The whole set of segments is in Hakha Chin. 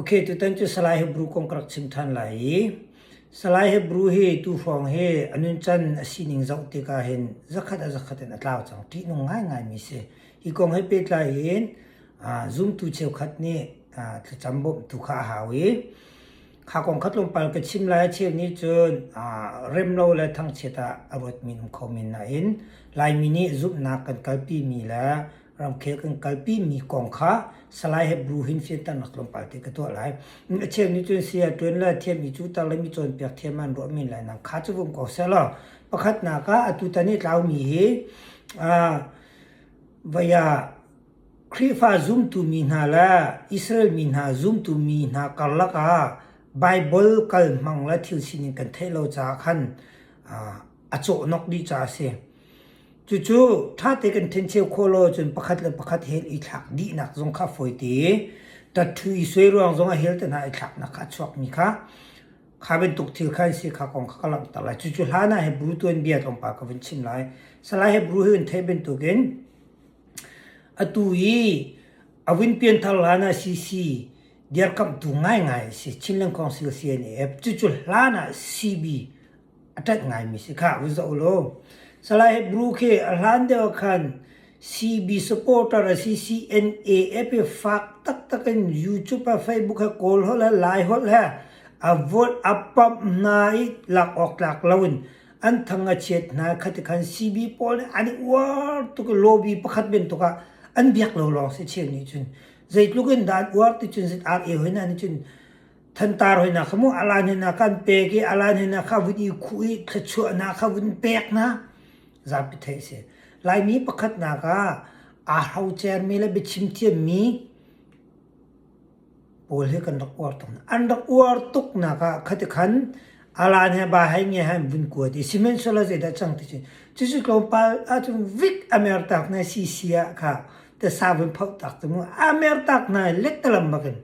Ok, tutan cu Salai Hebrew kong ka rak chim ṭhan lai i Salai Hebrew hi tu hrawng hi a nuncan a sining zoh tikah hin zakhat a zakhat in a tlau cang. Ṭihnung ngaingaimi si. Hi kong he pehtlai in zumtu cheukhat nih thlacam bawmhtu kha a hau i kha kong kha tlawmpal ka chim lai. A cheu nih cun remlo le thangchiat ah a ruatmi an um kho men nain Laimi nih zumhnak kan kalpimi le ramkhel kan kalpi mi kong kha Salai Hebrew hin fianternak tlawmpal te ka tuah lai. A cheu nih cun saya ṭuan le thiam i cu tar le mi cawnpiak thiam an ruah men lai nang kha cu vung ko seh law pakhatnak ah atutan i tlaumi hi vaya Khrihfa zumtu mi hna le Israel mi hna zumtu mi hna karlak ah Bible kal hmang le thil sining kan theih lo caah khan a cawhnok dih caah a si. Cucu ṭhate kan ṭhencheu khawh lo ahcun pakhat le pakhat hel i thlak dihnak zong kha fawi te i tatthu i suai ruang zong ah hel te hna i thlaknak kha a chuakmi kha kha bantuk thil kha an si kha kong kha ka langhter lai. Cucu hlan ah Hebrew tuanbia tlawmpal ka vun chim lai. Salai Hebrew hi un theih bantukin atu i a vun pianthar hlan ah CC dirkamhtu ngaingai a si. Chinland Council CNAF cucu hlan ah CB a ṭanh ngaimi si khah vun zoh law. Salai Hebrew khi a hlan deuh ah khan CB supporter a si CNAF i fak taktak in YouTube ah Facebook he Kawl holh he Lai holh he a vote a pump hna i lak awk tlak loin an thang a chiat hna khati khan CB pawl nih an i uar tuk i lobby pakhat bantuk ah an biak lo lawng si cheu nih cun zeitluk in dah an uar ti cun ZRA hoi hna nih cun Thantar hoi kha mu alan hoi kan pek i alan hoi kha vun i khuh i thluachuahnak kha vun pek hna zapi theih si. Laimi pakhatnak ah aa hrocermi le biachim thiammi pawl hi kan rak uar tuk hna. An rak uar tuknak ah khati khan alan he ba hei nge han vun kuat i sihmanhsehlaw zeidah cang ti cun cucu tlawmpal ahcun vik a mertak hna CC ah kha tasa vun phoh tak cu mu a mertak hna lettalam bakin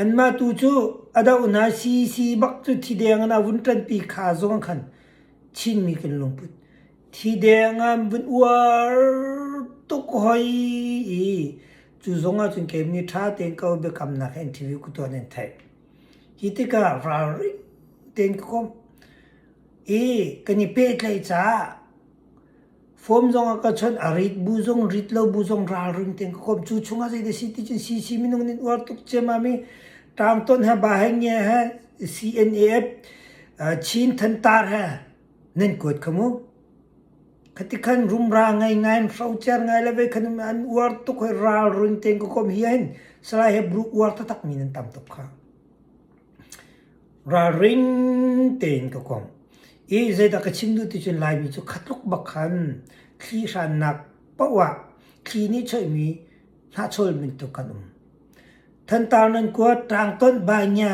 Anmah tu cu a doh hna CC bak cu thideng in a vun ṭanpi kha zong khan Chinmi kan lungput. Thideng an vun uar tuk hoi i cu zong ahcun keim nih ṭha tein ko biakamnak he interview ka tuah nan theih. Hi tikah ralring tein ka komh i kan i pehtlaih caah Form zong a ka chawnh, a rit bu zong rit lo bu zong ralring tein ka kom. Cu chungah zeidah si ti cun CC minung nih uar tuk ciammam i Tangton he Ba He Nge he CNAF Chin Thantar he nan kuat kha mu. Khati khan rumra ngai ngai in hrocer ngai le vei khan an uar tuk hoi ralring tein ka kom hi hin Salai Hebrew uar taktak mi nan tam tuk kha. Ralring tein ka kom. I zeidah ka chim duh ti cun Laimi cu khatluk bak khan thli hrannak paoh ah thli nih choihmi hnahchawl bantuk kan um. Thantar nan kuat, ṭangtonh banya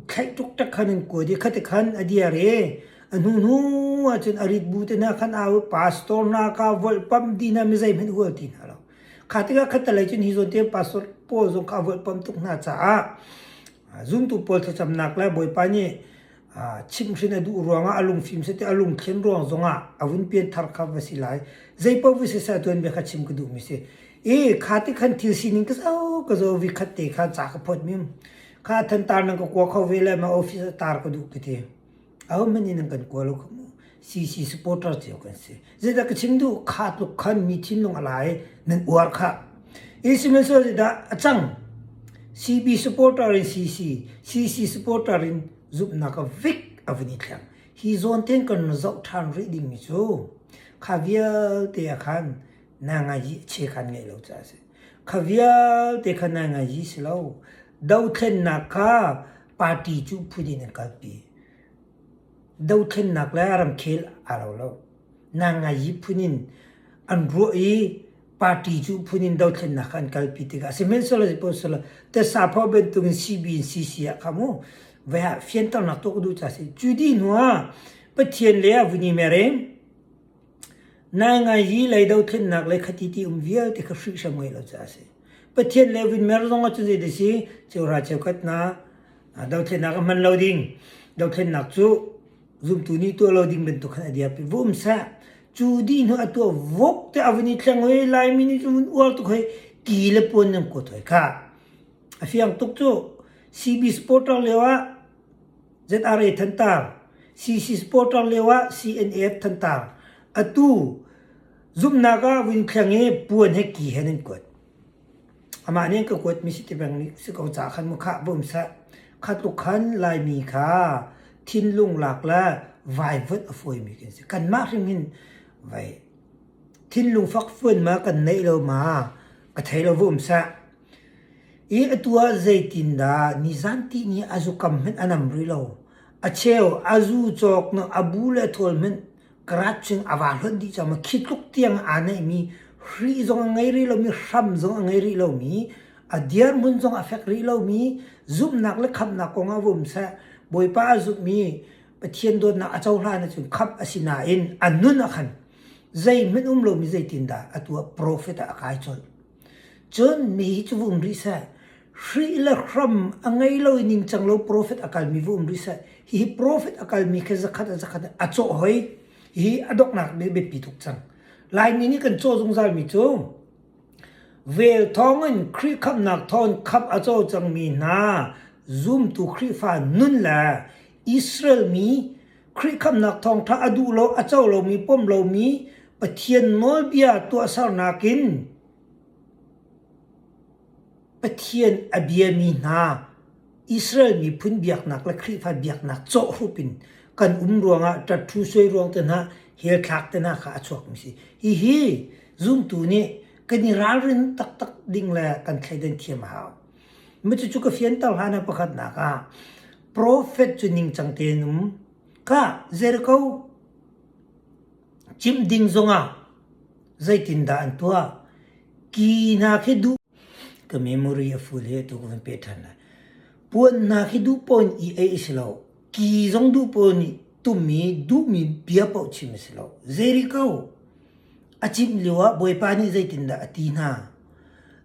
thlaih ṭukṭek khan an kuat i khati khan a diar i a hnuhnu ahcun a rit bu te hna khan au i pastor hna kha volhpamh dih hna mi zeihmanh hual ti hna lo. Kha tikah khattelei cun hi zawn te pastor pawl zong kha a volhpamh tuk hna caah Zumtu pawl thlacamnak le Bawipa nih chimhhrin a duh ruangah a lungfim sete a lungthlen ruang zongah a vun pianthar kha va si lai. Zeipaoh va si seh tuanbia kha chim ka duhmi si. I kha ti khan thil sining ka zo ka zo vi khat te kha ca ka phawt mi um. Kha thantar nan ka kua kho ve le ma office tar ka duh ka ti. Ahohmanh nih nan kan kua lo kha mu. CC supporter cio kan si. Zeidah ka chim duh? Kha tluk khan mi thinlung a lai nan uar kha. I sihmanhsehlaw zeidah a cang? CB supporter in CC, CC supporter in zumhnak a vik a vun i thleng. Hi zawn ten kan zoh ṭhan rih dingmi cu kha vialte ah khan na ngai che khan ngeih lo caah a si. Kha vialte kha na ngai si lo. Dothlennak kha party cu phun in an kalpi. Dothlennak le ramkhel aa lo lo. Nangayi phun in an ruah i party cu phun in dothlennak kha an kalpi tikah sihmanhsehlaw sihmanhsehlaw tesapho bantukin CB in CC ah kha mu vai ah fianternak tuah ka duh caah si. Cu dih hnu ah Pathian le ah vun i mer i Naingayi lei dothlennak le khati ti um vialte kha hrihhram ngeih lo caah a si. Pathian le vun mer zong ah cun zei si cheuhra cheukhat hna dothlennak a hman lo ding dothlennak cu zumtu nih tuah lo ding bantuk khan a dirpi va um seh cu dih hnu a tuah vok te a vun i thleng hoi laimi nih cun vun uar tuk hoi ki le puan nan kuat hoi kha. A fiang tuk cu. CB supporter lio ah ZRA Thantar, CC supporter lio ah CNAF Thantar. Atu zumhnak ah vun thleng i puan he ki he nan kuat. Amah nih an ka kuatmi si ti peng nih si ko ca khan mu khah bum seh. Kha tluk khan Laimi kha thinlung lak le vaivuanh a fawimi kan si. Kanmah hrim hin vai thinlung fakfuan ma kan neih lo ma ka thei lo va um seh. I atu ah zeitindah nizan tihni a zukam hmanh a nam rih lo. A cheu a zu cawk na a bu le a thawl hmanh karat chung a va hlonh dih cang khi tluk tiang aa neihmi hri zong a ngei rih lomi hram zong a ngei rih lomi a dirhmun zong a fek rih lomi zumhnak le khamhnak kong ah va um seh Bawipa a zumhmi Pathian dawtnak a cohlan ahcun khamh a si nain a nun ah khan zeihmanh um lomi zeitindah atu ah profet ah a kai colh cun mi hi cu va um rih seh Hri le hram a ngei lo i ningcang lo profet a kalmi va um rih seh. Hihi profet a kalmi khi zakhat a zakhat a cawh hoi. Hihi a donghnak nih biapi tuk cang. Laimi nih kan cawh zungzalmi cu vel thawngin Khrih khamhnak thawng khamh a co cangmi hna zumtu Khrihfa nun le Israel mi Khrih khamhnak thawngṭha a duh lo a co lomi pom lomi Pathian nawlbia tuahsernak in Pathian a biami hna Israel miphun biaknak le Khrihfa biaknak cawhhrup in kan um ruangah ṭaṭhu suai ruang te hna hell thlak te hna kha a chuakmi si. Hihi zumtu nih kan i ralrin taktak ding le kan thleidan thiam a hau. Cucu ka fianter hlan ah pakhatnak ah profet cu ningcang tein um kha Jericho cimh ding zongah zeitindah an tuah? Ki hna khi duh ka memory a full he tu ka van peh ṭhan lai. Puan hna khi duh paoh in i ei a si lo. Ki zong duh paoh nih tummi duhmi bia paoh chim a si lo. Jericho a cimh lio ah Bawipa nih zeitindah a ti hna?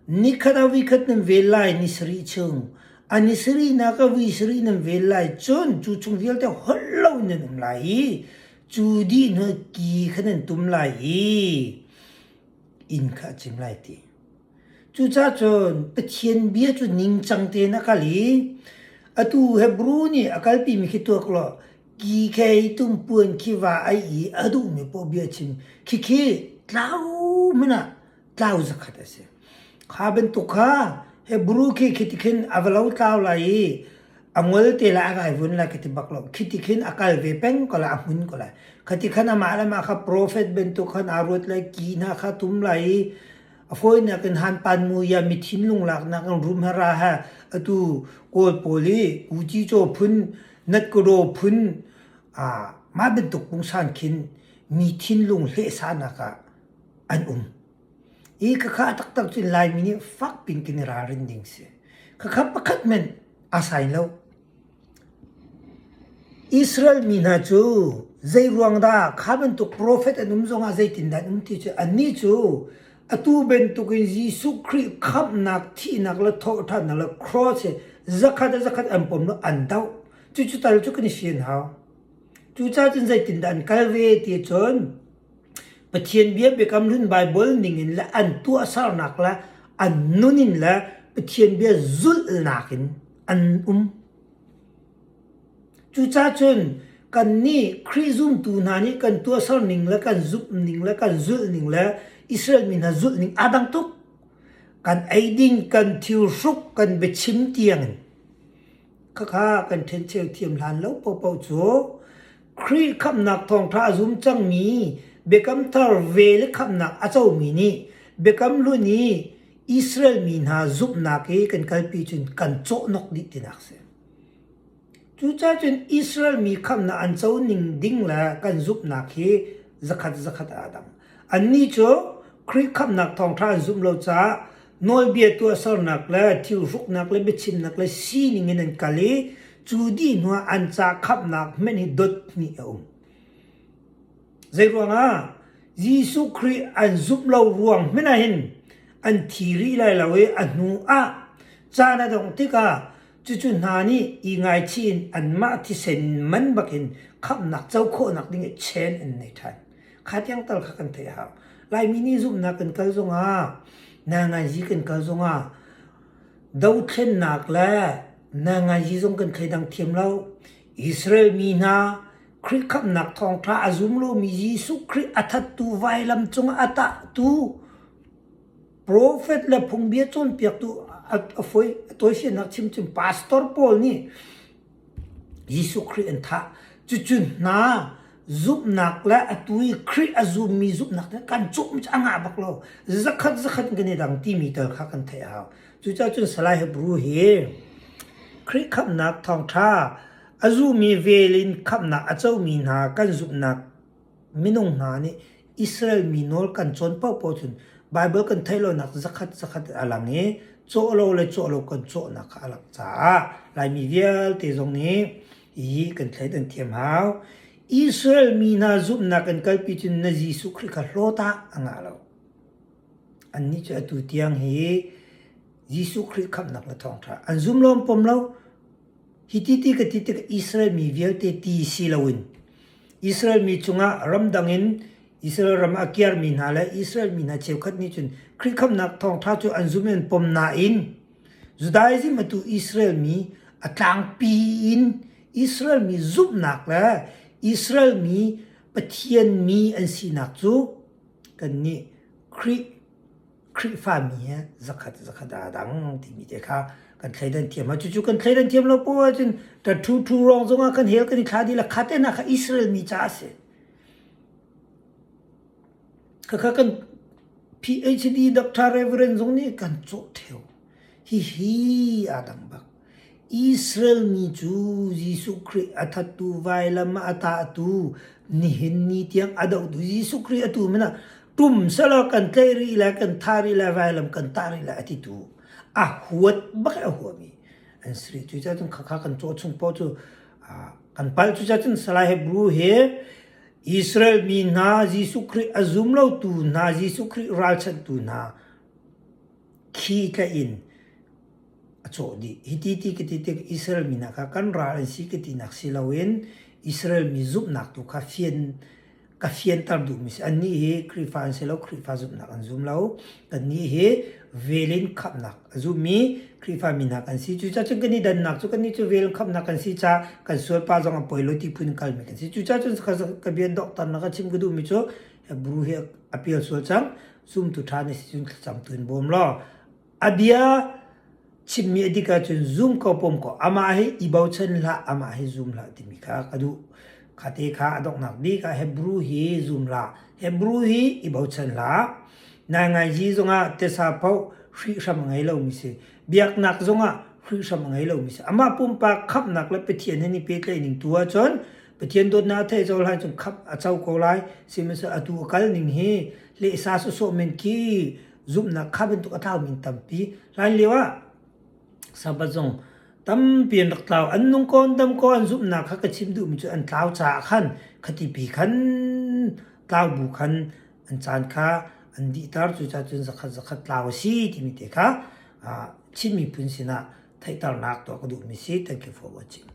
Nikhat ah voikhat nan vel lai ni sarih chung. A ni sarihnak ah voi sarih nan vel lai cun cu chung vialte holh lo in nan um lai i cu dih hnu ki kha nan tum lai i inn kha a cim lai ti. Cucaah cun Pathian bia cu ningcang tein a kal i atu Hebrew nih a kalpimi khi tuak law ki khei tumpuan khi va ai i a duhmi poah bia chim khikhi tlau hmanh ah tlau zakhat a si. Kha bantuk kha Hebrew khi khiti khin a va lo tlau lai i a ngol te lai a vai vun lai ka ti bak lo. Khiti khin a kal ve peng ko lai a hmun ko lai. Khati khan amah le mah kha profet bantuk khan aa ruat lai ki hna kha tum lai i a fawinak in han pan mu ya mi thinlung laknak in rum ha ra ha atu kawl pawl i kuci caw phun nat kadaw phun a mah bantuk pungsan khin mi thinlung hlehsanak ah an um. I khakha taktak cun Laimi nih fak pin kan i ralrin ding si. Khakha pakhat hmanh aa sai lo. Israel mi hna cu zei ruang dah kha bantuk profet an um zongah zeitindah an um ti cu annih cu atu bantukin Jesuh Khrih khamhnak thihnak le thawhṭhannak le cross hi zakhat a zakhat an pom lo an doh. Cucu tal cu kan i fian hau. Cucaah cun zeitindah an kal ve ti cun Pathian bia Biakam Hlun Baibal ningin le an tuahsernak le an nun in le Pathian bia zulhnak in an um. Cucaah cun kannih Khrih zumtu hna nih kan tuahser ning le kan zumh ning le kan zulh ning le Israel mi hna zulh ning aa dang tuk. Kan ei ding, kan thil hruk, kan biachim tiangin Khakha kan ṭhencheu thiam hlan lo paohpaoh cu Khrih khamhnak thawngṭha a zum cangmi Biakam Thar ve le khamhnak a comi nih Biakam Hlun i Israel mi hna zumhnak i kan kalpi cun kan cawhnok dih tinak a si. Cucaah cun Israel mi khamhnak an co ning ding le kan zumhnak hi zakhat zakhat aa dang. Annih cu Khrih khamhnak thawngṭha an zumh lo caah nawlbia tuahsernak le thil hruknak le biachimnak le sining in an kal i cu dih hnuah an ca khamhnak hmanh hi dot hnih a um. Zeiruangah Jesuh Khrih an zumh lo ruang hmanh ah hin an thi rih lai lo i a hnu ah caan a dongh tikah cucu hna nih i ngaichih in anmah thisen man bakin khamhnak co khawhnak ding i chen an nei ṭhan. Kha tiang tal kha kan theih a hau. Laimi nih zumhnak kan kal zongah, nanganzi kan kal zongah, Dothlennak le nainganzi zong kan thleidang thiam lo. Israel mi hna Khrih khamhnak thawngṭha a zum lomi Jesuh Khrih a thattu vailam cungah a tahtu profet le phungbia cawnpiaktu a fawi a tawifiannak chim cun pastor pawl nih Jesuh Khrih an thah. Cucu hna zumhnak le atu i Khrih a zummi zumhnak nih kan cawm cu a ngah bak lo. Zakhat zakhat in kan i dang timi tal kha kan theih a hau. Cucaah cun Salai Hebrew hi Khrih khamhnak thawngṭha a zummi vel in khamhnak a comi hna kan zumhnak minung hna nih Israel mi nawl kan cawn paohpaoh cun Baibal kan theih lonak zakhat zakhat a lang i cawh lo le cawh lo kan cawhnak kha a lang caah Laimi vialte zong nih hi kan thleidan thiam hau. Israel mi hna zumhnak kan kalpi cun na Jesuh Khrih kha hlawt ah a ngah lo. Annih cu atu tiang hi Jesuh Khrih khamhnak le thawngṭha an zum lo an pom lo. Hi ti ti ka ti tikah Israel mi vialte ti si loin Israel mi cungah ramdang in Israel ram a kiarmi hna le Israel mi hna cheukhat nih cun Khrih khamhnak thawngṭha cu an zum i an pom nain Judaism atu Israel mi a tlangpi in Israel mi zumhnak le Israel mi Pathian mi an sinak cu kannih Khrih Khrihfami he zakhat zakhat aa dang timi te kha kan thleidan thiam. Cucu kan thleidan thiam lo poah ahcun ka ṭhu ṭhu ruang zongah kan hel kan i thla dih le kha te hna kha Israel mi ca a si. Khakha kan PhD Doctor Reverend zong nih kan cawh ṭheo. Hihi aa dang bak. Israel mi cu Jesuh Khrih a thattu vailam ah a tahtu nihin ni tiang a dohtu Jesuh Khrih atu hmanh ah tum selaw kan tlaih rih lai kan thah rih lai vailam kan tah rih lai a titu a huat bak a huami an si rih. Cucaah cun khakha kan cawh chung paoh cu kan palh. Cucaah cun Salai Hebrew hi Israel mi hna Jesuh Khrih a zum lotu hna Jesuh Khrih ralchanhtu hna khi tlaih in a cawh dih. Hiti ti ka ti tik Israel mi hna kha kan ral an si ka tinak si loin Israel mi zumhnak tu kha fian ka fianter duhmi si. Annih hi Khrihfa an si lo, Khrihfa zumhnak an zum lo. Kannih hi vel in khamhnak a zummi Khrihfa mi hna kan si. Cucaah cun kan i dannak cu kannih cu vel in khamhnak kan si caah kan sualpa zong a poi lo ti phun in kalmi kan si. Cucaah cun ka bian doktor na ka chim ka duhmi cu Hebrew hi a pial sual cang. Zumtu ṭha na si cun thlacam tu in bawm law A bia chimmi a dik ahcun zum ko pom ko amah hi i bochan hlah amah hi zum hlah timi kha ka duh. Khate kha a donghnak bik ah Hebrew hi zum hlah Hebrew hi i bochan hlah. Naingaiji zongah tesa paoh hrihhram a ngei lomi si. Biaknak zongah hrihhram a ngei lomi si. Amah pumpak khamhnak le Pathian he ni pehtlaih ning tu ahcun Pathian dawtnak a theih cohlan cun khamh a co ko lai. Sihmanhsehlaw atu a kal ning hi lehsa sawsawh men khi zumhnak kha bantuk a tlaumi an tampi. Hlan lio ah Sabbath zong tampi an rak tlau. An nung ko, an dam ko, an zumhnak kha ka chim duhmi cu an tlau caah khan khatipi khan tlau bu khan an caan kha an dihter. Cucaah cun zakhat zakhat tlau a si timi te kha Chin miphun sinah theihternak tuah ka duhmi si. Thank you for watching.